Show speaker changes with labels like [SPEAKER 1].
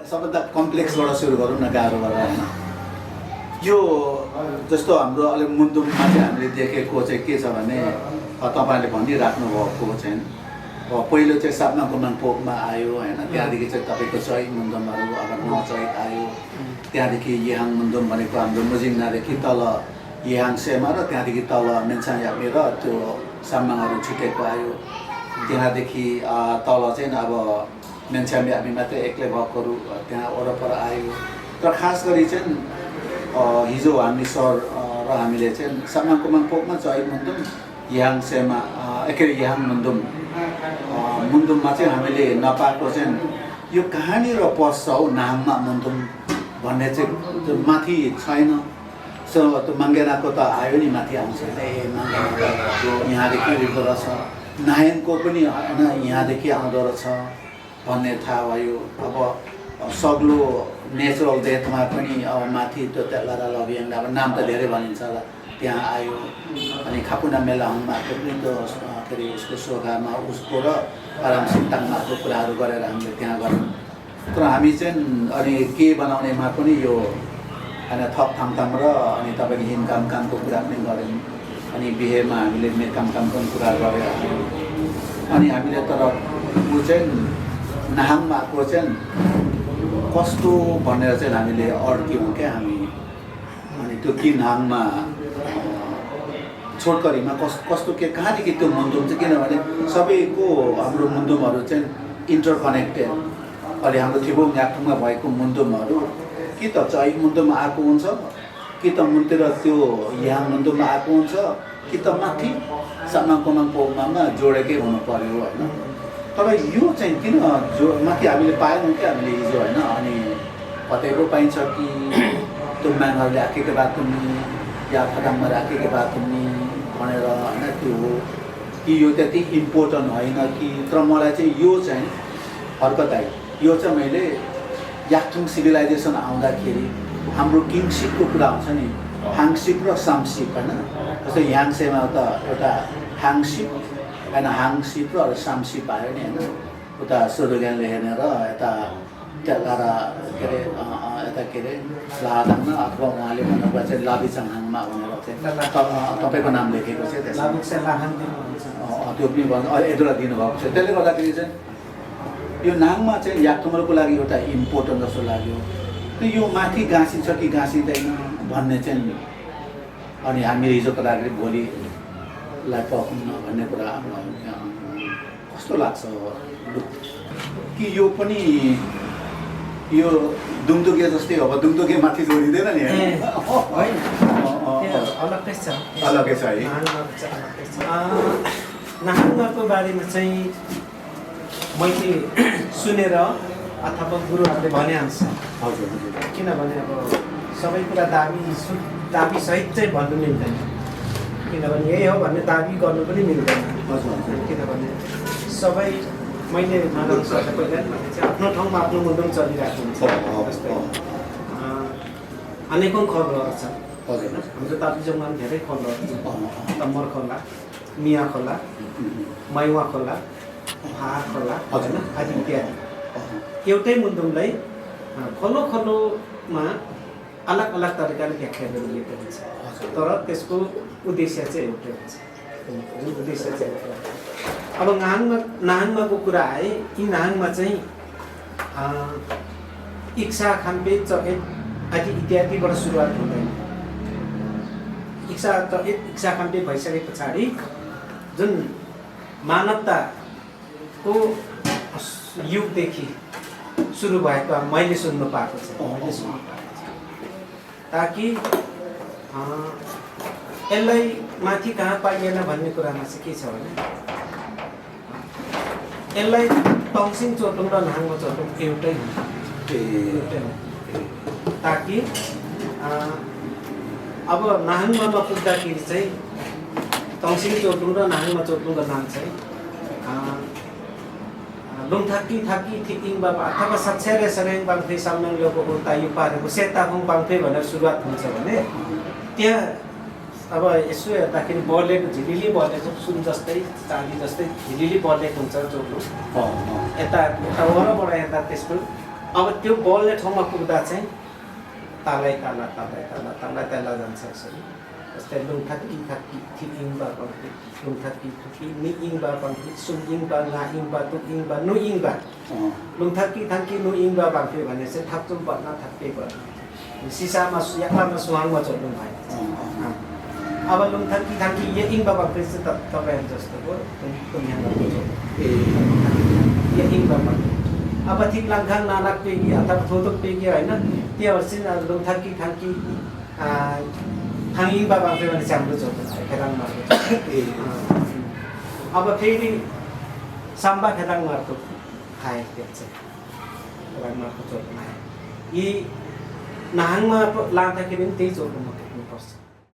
[SPEAKER 1] सबभन्दा कम्प्लेक्सबाट सुरु गरौँ न, गाह्रोबाट होइन। यो जस्तो हाम्रो अलिक मुन्दुममा चाहिँ हामीले देखेको चाहिँ के छ भने तपाईँले भनिराख्नु भएको चाहिँ पहिलो चाहिँ सापमा गुमाङ पोकमा आयो होइन, त्यहाँदेखि चाहिँ तपाईँको चैत मुन्दुमहरू अब नचैत आयो, त्यहाँदेखि याङ मुन्दुम भनेको हाम्रो मुजिङनादेखि तल याङ सेमा र त्यहाँदेखि तल मेन्साङ याक्ने र त्यो साम्माङहरू छुटेको आयो, त्यहाँदेखि तल चाहिँ अब मेन्साङ याक्ने मात्रै एक्लै भएकोहरू त्यहाँ वरपर आयो। र खास गरी चाहिँ हिजो हामी सर र हामीले चाहिँ सापमा गुमाङ पोकमा चैत मुन्दुम याङ सेमा के अरे याङ मुन्दुममा चाहिँ हामीले नपाएको चाहिँ यो कहाँनिर पर्छ हौ नाममा मुन्दुम भन्ने चाहिँ माथि छैन। सो त्यो मङ्गेनाको त आयो नि, माथि आउँछ मङ्गेनाको यहाँदेखि उठ्दो रहेछ, नायनको पनि होइन यहाँदेखि आउँदो रहेछ भन्ने थाहा भयो। अब सग्लो नेचुरल डेथमा पनि अब माथि त्यो तेल्लारा लभियाङ अब नाम त धेरै भनिन्छ होला, त्यहाँ आयो। अनि खापुना मेलाङमाको पनि त्यो के अरे उसको सोगामा उसको र आराम सिन्ताङमाको कुराहरू गरेर हामीले त्यहाँ गऱ्यौँ। तर हामी चाहिँ अनि के बनाउनेमा पनि यो होइन थप थामथाम र अनि तपाईँको हिमकामको कुरा पनि गऱ्यौँ। अनि बिहेमा हामीले मेकामको कुरा गरेर आयौँ। अनि हामीले तर ऊ चाहिँ नाहाङमाको चाहिँ कस्तो भनेर चाहिँ हामीले अड्क्यौँ क्या हामी। अनि त्यो कि नाङमा छोटकरीमा कस्तो के कहाँदेखि त्यो मुन्दुम चाहिँ, किनभने सबैको हाम्रो मुन्दुमहरू चाहिँ इन्टरकनेक्टेड। अहिले हाम्रो थिबोङ याक्थुङमा भएको मुन्दुमहरू कि त चैत मुन्दुममा आएको हुन्छ, कि त मुन्तिर त्यो याङ मुन्दुममा आएको हुन्छ, कि त माथि सामाङ कुमाङ पोगमा जोडेकै हुनु पर्यो होइन। तर यो चाहिँ किन जो माथि हामीले पाएनौँ क्या हामीले हिजो होइन। अनि कतैको पाइन्छ कि तुम्बाङहरूले राखेको भए तुम्नी या खदाङमा राखेको भए तुम्नी भनेर होइन त्यो हो कि यो त्यति इम्पोर्टेन्ट होइन कि। तर मलाई चाहिँ यो चाहिँ हरकत आयो। यो चाहिँ मैले याक्थुङ सिभिलाइजेसन आउँदाखेरि हाम्रो किङसिपको कुरा आउँछ नि, हाङसिप र सामसिप होइन। जस्तै याङसेमा त एउटा हाङसिप होइन, हाङसिप र सामसिप आयो नि होइन। उता सोदोग्यानले हेर्ने र यता तेल्लारा के अरे यता के अरे लादाङमा अथवा उहाँले भन्नुभएको चाहिँ लाबिचाङहाङमा भनेर चाहिँ तपाईँको नाम लेखेको छ त्यसमा त्यो पनि भन्नु यदुरा दिनुभएको छ। त्यसले गर्दाखेरि चाहिँ यो नाङमा चाहिँ याक्थुङहरूको लागि एउटा इम्पोर्टेन्ट जस्तो लाग्यो। यो माथि गाँसिन्छ कि गाँसिँदैन भन्ने चाहिँ अनि हामीले हिजो गर्दाखेरि भोलिलाई पकाउन भन्ने कुरा कस्तो लाग्छ कि यो पनि यो दुङदुगे जस्तै हो। अब दुङदुगे माथि जोडिँदैन नि
[SPEAKER 2] होइन, अलग्गै छ,
[SPEAKER 1] अलग्गै छ है।
[SPEAKER 2] नाहाङमाको बारेमा चाहिँ मैले सुनेर अथवा गुरुहरूले भने अनुसार,
[SPEAKER 1] हजुर हजुर,
[SPEAKER 2] किनभने अब सबै कुरा दाबी सहित चाहिँ भन्नु मिल्दैन, किनभने यही हो भन्ने दाबी गर्नु पनि मिल्दैन। किनभने सबै मैले मानव पहिला चाहिँ आफ्नो ठाउँमा आफ्नो मुन्दुम चलिरहेको हुन्छ। जस्तै अनेकौँ खलहरू छन् होइन। हाम्रो ताप्लेजुङमा पनि धेरै खलहरू छन्, तम्मर खोला, मिया खोला, मैवा खोला, भार खोला होइन आदि इत्यादि। एउटै मुन्दुमलाई खलो खलोमा अलग अलग तरिकाले व्याख्या गरिएको हुन्छ, तर त्यसको उद्देश्य चाहिँ एउटै हुन्छ। उद्देश्य चाहिँ एउटै। अब नाहाङमाको कुरा आए, यी नाहाङमा चाहिँ इक्सा खाम्पे चकेट आदि इत्यादिबाट सुरुवात हुँदैन। इक्सा खाम्पे भइसके पछाडि जुन मानवताको युगदेखि सुरु भएको मैले सुन्नु पाएको छ, ताकि यसलाई माथि कहाँ पाइएन भन्ने कुरामा चाहिँ के छ भने यसलाई टङ्सिङ चोटुङ र नाहाङमा चोटुङ एउटै हुन्छ, ताकि अब नाहाङमा पुग्दाखेरि चाहिँ टङ्सिङ चोटुङ र नाहाङमा चोटुङको नाम चाहिँ लुङथाकी थाकी थिकिङ बाबा अथवा सक्षरे सरेङ बाङफे सामनाङ लोको उल्टा युपाहरूको सेताफुङ बाङफे भनेर सुरुवात हुन्छ भने त्यहाँ अब यसो हेर्दाखेरि बलेको झिलिली बलेको सुन जस्तै चाँदी जस्तै झिलिली बलेको हुन्छ चोटुङ। यता वरबाट हेर्दा त्यसको अब त्यो बोल्ने ठाउँमा पुग्दा चाहिँ तालै ताला जान्छ यसरी जस्तै लुङथाकी थाकी थिइङबा पङ्क्ति लुङथाकी थुकी निइङबा पङ्क्ति सुङइङबा नाइङबा तुइङबा नुइङबा लुङथाकी थाकी नुइङबा पङ्क्ति भने चाहिँ थाक्चुम पर्न थाक्कै पर्न सिसामा याक्लामा सुहाङमा चढ्नु भयो अब लुङथाकी थाकी यइङबा पङ्क्ति चाहिँ तपाईहरु जस्तो हो दुनियाँमा यइङबा पङ्क्ति अब थिक लाङखाङ नानाक पेगी अथवा थोथोक पेगी होइन त्योहरू चाहिँ लुङथाकी थाकी थाङइङबा पङ्क्ति भने चाहिँ हाम्रो चोटो भयो फेदाङ मार्को अब फेरि साम्बा फेदाङ मार्को खाए त्यो चाहिँ फेदाङ मार्को चोटो आयो यी नाहाङमा लाँदाखेरि पनि त्यही चोटो